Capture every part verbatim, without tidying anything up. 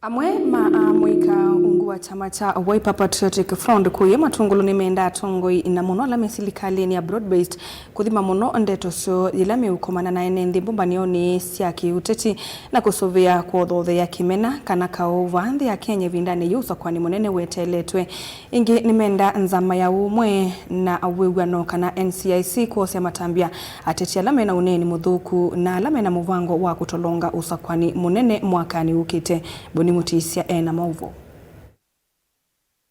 Amwe ma amũika ungu wa kyama kya Wiper Patriotic Front kũya Matungulu nĩmenda atongoi na mũno ala me silikalĩnĩ ya broad-based kũthima mũno ndeto syoo yĩla meũkomana na ene nthĩ mbũmbanĩonĩ sya kĩũteti na kũsũvĩa kũthoothea kĩmena kana kaũ vaa nthĩ ya Kenya ĩvindanĩ yĩu ũsakũani mũnene weteeletwe. Ĩngĩ nĩmenda nzama ya ũmwe na wĩw'ano kana N C I C kwosea matambya ateti ala mena ũneeni mũthũku na ala mena mũvango wa kũtolonga ũsakũani mũnene mwakanĩ ũkĩte. Boni Mũtisya ena maũvoo.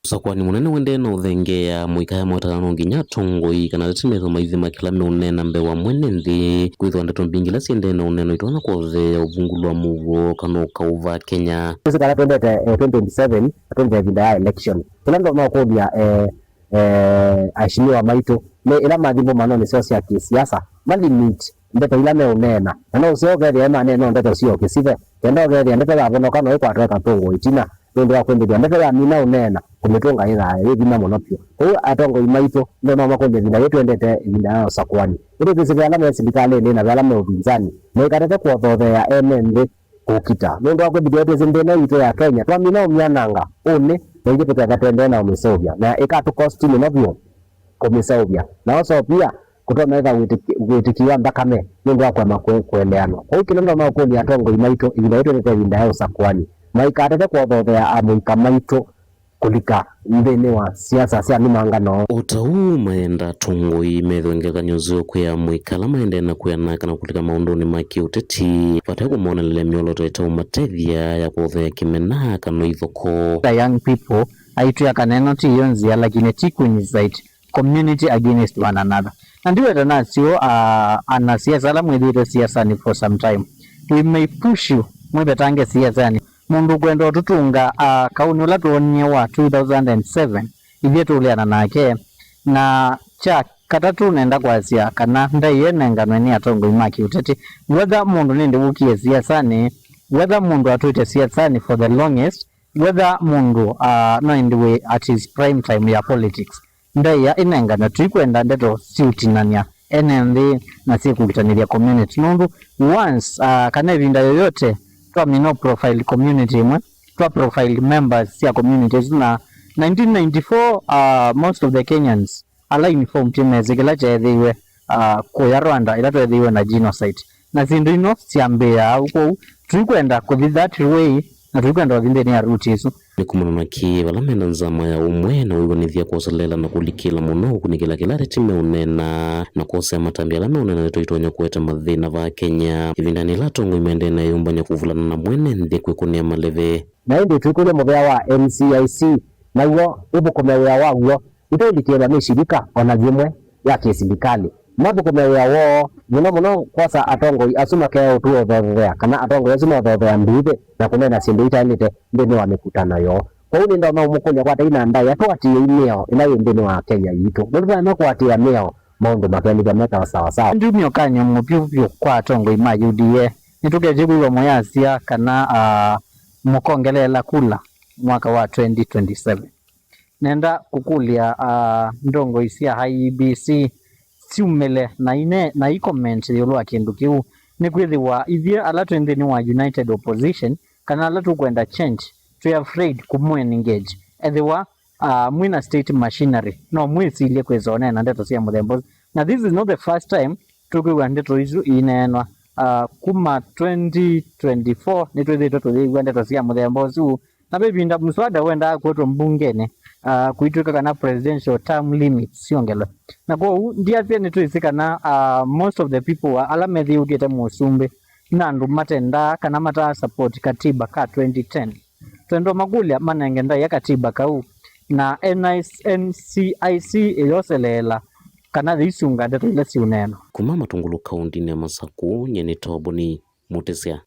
Ũsakũani mũnene ũendee na ũthengeea mũika ya mwatakano nginya atongoi kana ateti methĩwe maithima kĩla meũneena mbee wa mwene nthĩ, kwĩthĩwa ndeto mbingĩ ila siendee na ũneeno itonya kwotheea ũvungũlu wa mũuo kana ũkaũ vaa Kenya. Sisi kana twendete, eh, twenty twenty-seven, twendete ĩvinda ya election. Kĩla ndonya ũkũlya, eh, eh, aheshimiwa maitũ, nĩ ĩla mathi mbũmbanonĩ syoo sya kĩsiasa, malimit ndeto ila meũneena. Na no ũseo ũkethĩa emaneena ndeto syoo kĩsive, kenda ũkethĩa ndeto yavonoka no ĩkwatwe katũngũ ĩtina, nũndũ wa kwĩmbĩthya ndeto yamina ũneena, kũmĩtũnga yĩthaa yĩ vinya mũno vyũ. Kwoou atongoi maitũ, ndonya makũlye ĩvinda yĩĩ twendete ĩvinda ya ũsakũani. Ĩndĩ twĩsĩ ve ala me silikalĩnĩ na ve ala me ũvinzanĩ, maikatate kũothoothea ene nthĩ kũkita. Nũndũ wa kwĩmbĩthya twĩsĩ nthĩ ĩno yitũ ya Kenya, twamina ũmyananga ũnĩ, na ithyĩ tũketha tũendee na ũmĩseũvya, na ĩkatũkosti mũno vyũ kũmĩseũvya. Na also pia, kũtonya ĩtha wĩtĩki-, wĩtĩki wa nthakame nũndũ wa kũema kwe-, kũeleanwa. Kwoou kĩla ndonya ũkũlya atongoi maitũ, ĩvinda yĩĩ twendete ĩvinda ya ũsakũani, maikatate kũothoothea amũika maitũ kũlika nthĩnĩ wa siasa sya nũmangano. O ta ũu mayenda atongoi methĩwe ngelekany'o nzeo kwĩ amũika ala maendee na kwĩanaa kana kũlika maũndũnĩ ma kĩũteti, vate kũmonelelya myolooto ĩtaũmatethya ya kũothea kĩmena kana ithokoo. The young people, aitwĩa kana ĩno ti yo nzĩa, lakini ti kũincite community against one another. Na ndiweta nasyo, ah, anasiasa ala mwĩthĩĩtwe siasanĩ for some time, we may push you mwĩvetange siasanĩ. Mũndũ ũkwenda ũtũtũnga, ah, kaũnĩ ũla twoonie wa two thousand and seven, ithyĩ tũũleana nake. Na kya katatũ nenda kwasya kana ndaĩa ĩnenganwe nĩ atongoi ma kĩũteti. Whether mũndũ nĩndĩ wũkie siasanĩ, whether mũndũ atwĩte siasanĩ for the longest, whether mũndũ, ah, no ĩndĩ wĩ at his prime time ya politics, ndaĩa ĩnenganwe. Tũikwenda ndeto siũtinany'a ene nthĩ na syĩkũkitanĩthya community. Nũndũ once, ah, kana ĩvinda yoyote twamina profile community ĩmwe, twa profile members sya community ĩsu, na nineteen ninety-four, ah, most of the Kenyans ala informed mesĩ kĩla kyeethĩiwe, ah, kũya Rwanda ĩla tweethĩiwe na genocide. Na syĩndũ ino syambĩĩaa ũu. Kwoou tũikwenda kũthi that way, na tũikwenda kũthi nthĩnĩ ya route ĩsu. Nĩ kumana na kĩ vala mena nzama ya ũmwe na wĩw'anĩthya kwoselela na kũlikĩla mũno kũkunĩkĩla kĩla ateti meũneena na kwosea matambya ala meũneena ndeto itonya kũete mathĩna vaa Kenya, ĩvindanĩ yĩla atongoi maendee na ĩyũmbany'a kũvulana na mwene nthĩ kwĩkũnĩa maleve? Na ĩndĩ twĩkũlya mũvea wa N C I C naw'o ũthũkũme wĩa waw'o. Ĩtũlikĩĩlwa nĩ shirika o na yĩmwe ya kĩsilikalĩ mathũkũme wĩa woo, mũno mũno kwosa atongoi asu makea ũtũothoothea kana atongoi asu maũthothea mbithi na kũneena syĩndũ itaĩlĩte nthĩnĩ wa mĩkutano yoo. Kwoou nĩndonya ũmũkũlya kwa tei na ndaĩa tũatĩĩei mĩao ĩla yĩ nthĩnĩ wa Kenya yitũ, nũndũ twaema kũatĩĩa mĩao, maũndũ makelĩthwa metawa sawasawa. Ndiumya ũkany'o mũvyũ vyũ kwa atongoi ma U D A. Nĩtũketye kwĩw'a mũyasya kana, ah, mũkongeleela kula mwaka wa twenty twenty-seven. Nenda kũkũlya, ah, ndongoi sya I E B C syumĩle na ine-, na i comment ĩũlũ wa kĩndũ kĩu, nĩkwĩthĩwa ithyĩ ala twĩ nthĩnĩ wa united opposition kana ala tũkwenda change, twĩ afraid kũmũ engage. Ethĩwa, ah, mwĩ na state machinery, no mwĩsilye kwĩsa ũneena ndeto sya mũthemba ũsu. Na this is not the first time tũkwĩw'a ndeto isu iineenwa. Ah, kuma twenty twenty-four nĩtwĩthĩĩtwe tũyĩw'a ndeto sya mũthemba ũsu. Na ve ĩvinda mũswada wendaa kũetwa mbungenĩ, ah, kũitw'ĩka kana presidential term limits syongelwe. Na kwoou, ndiasya nĩtwĩsĩ kana, ah, most of the people wa-, ala methĩĩũkĩte mũsumbĩ na andũ matendaa kana mataa support katiba ka twenty ten. Twendwa makũlya manenge ndaĩa katiba kau, na N I C, N C I C ĩyoseleela kana yĩisunga ndeto ila syĩũneenwa. Kuma Matungulu kaũndĩnĩ ya Masakũ, nyie nĩ Toboni Mũtĩsya.